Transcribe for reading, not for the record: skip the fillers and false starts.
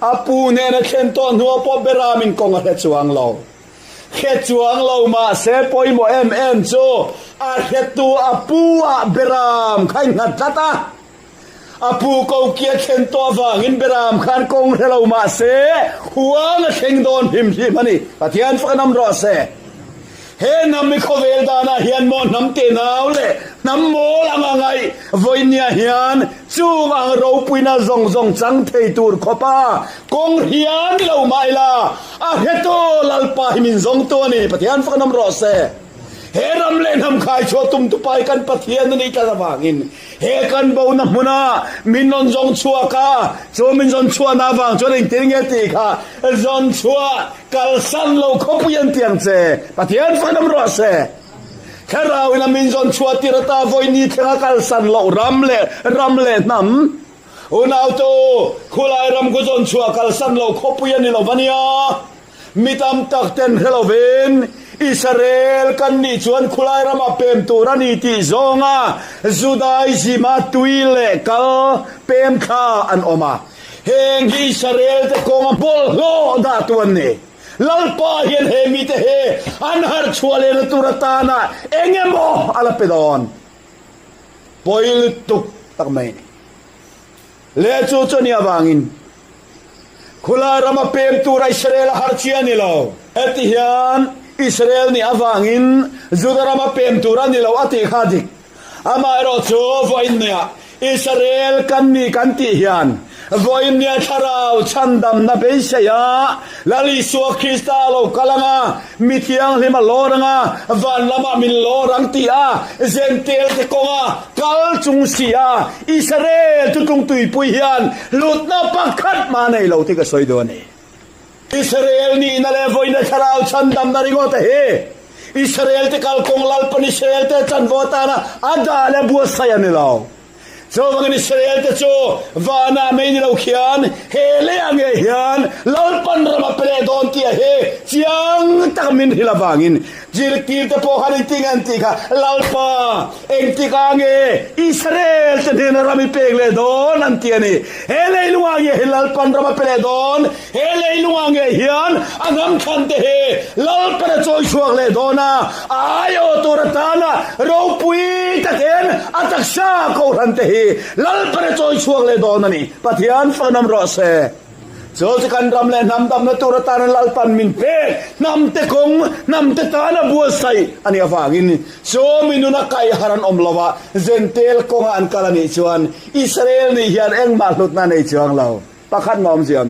A pu hnena thlen tawh hnuah pawh Beramin kawng a hre chuang lo. Hre chuang lo mahse pawimawh em em chu a hretu a pu ah Beram kha in nghat tlat a. A pu kokia thlen tawh avangin Beram khan kawng hre lo mahse huang a thleng dawn hlim hlim a ni. Pathian fak an awm rawh se. He hnam i khawvel danah hian maw hnam tenau leh hnam mawl anga ngaih vawinia hian chung ang ropuina zawng zawng chang thei tur khawpa kawng hrian ni lo mah ila a hretu Lalpa hi min zawngtu a ni. Pathian fak an awm rawh se. He ram leh hnam khai chhuah tum tupa hi kan Pathian a nih tlat avangin he kan bona hmuna min rawn zawng chhuak a, chu min zawn chhuahna avang chuan engtin nge tih kha zawn chhuah Kalsan lo khawpui an ti ang che, Pathian fak dam rawh se. Thlarau in a min zawn chhuah tir ata vawi ni thlenga kalsan loh ram leh ram leh hnam. Unaute u, khulai ram khu zawn chhuah kalsan loh khawpui a ni lo va nia. Mi tam tak ten hre lovin Israel kan nih chuan khulai ramah pem tur a ni tih zawnga Judaism-a tui leh kal pem thla an awm a. Heng hi Israel te kawnga bawlhhlawh dah tu an ni. Lalpa hian he mite hi an harh chhuah lehna tur atana eng emaw a la pe dawn. Pawi lutuk tak mai a ni. Leh chu chu nia vangin khulai rama pem tura Israel a harh chiah a ni lo. Heti hian Israel nih avangin Juda rama pem tur a ni lo a tih kha a dik. Amaherawh chu vawiinnia Israel kan ni kan tih hian vawiinnia thlarau chhandamna beisei a, Lal Isua Krista a lo kal ang a, mi thianghlim a lawr ang a, van lamah min lawr ang tih a, Jentail te kawnga kal chung si a, Israel thutlung tuipui hian hlutna pakhat mah nei lo tih ka sawi duh a ni. Israel nihna leh vawiina thlarau chhandamna ringawt a hi Israel te kalkawng Lalpan Israel te chanvo atana a dah leh buatsaih a ni lo. Chuvangin Israel te chu vanah mai ni lo khian he leiah ngei hian Lalpan ram a pe leh dawn tih a hi chiang taka min hrilh avangin zirtir te pawh khan engtin nge an tih kha Lalpa engtikah nge Israel te hnena ram i pek leh dawn an ti a ni. He leilungah nge hi Lalpan ram a pe leh dawn? He leilungah nge hian a hnamthlan te hi Lalpan a chawi chhuak leh dawn a, a aiawh tur atana ropui takin a taksa kohhran te hi Lalpan a chawi chhuak leh dawn a ni. Pathian fanam rawh se. Chu chu kan ram leh hnam damna tur atana Lalpan min pek hnam te kawng, hnam te tana buatsaih a nih avangin chu mi nuna kaih har an awm lo a, Jentail kawnga an kal a nih chuan Israel nih hian engmah hlutna a nei chuang lo. Pakhat mah awmzia.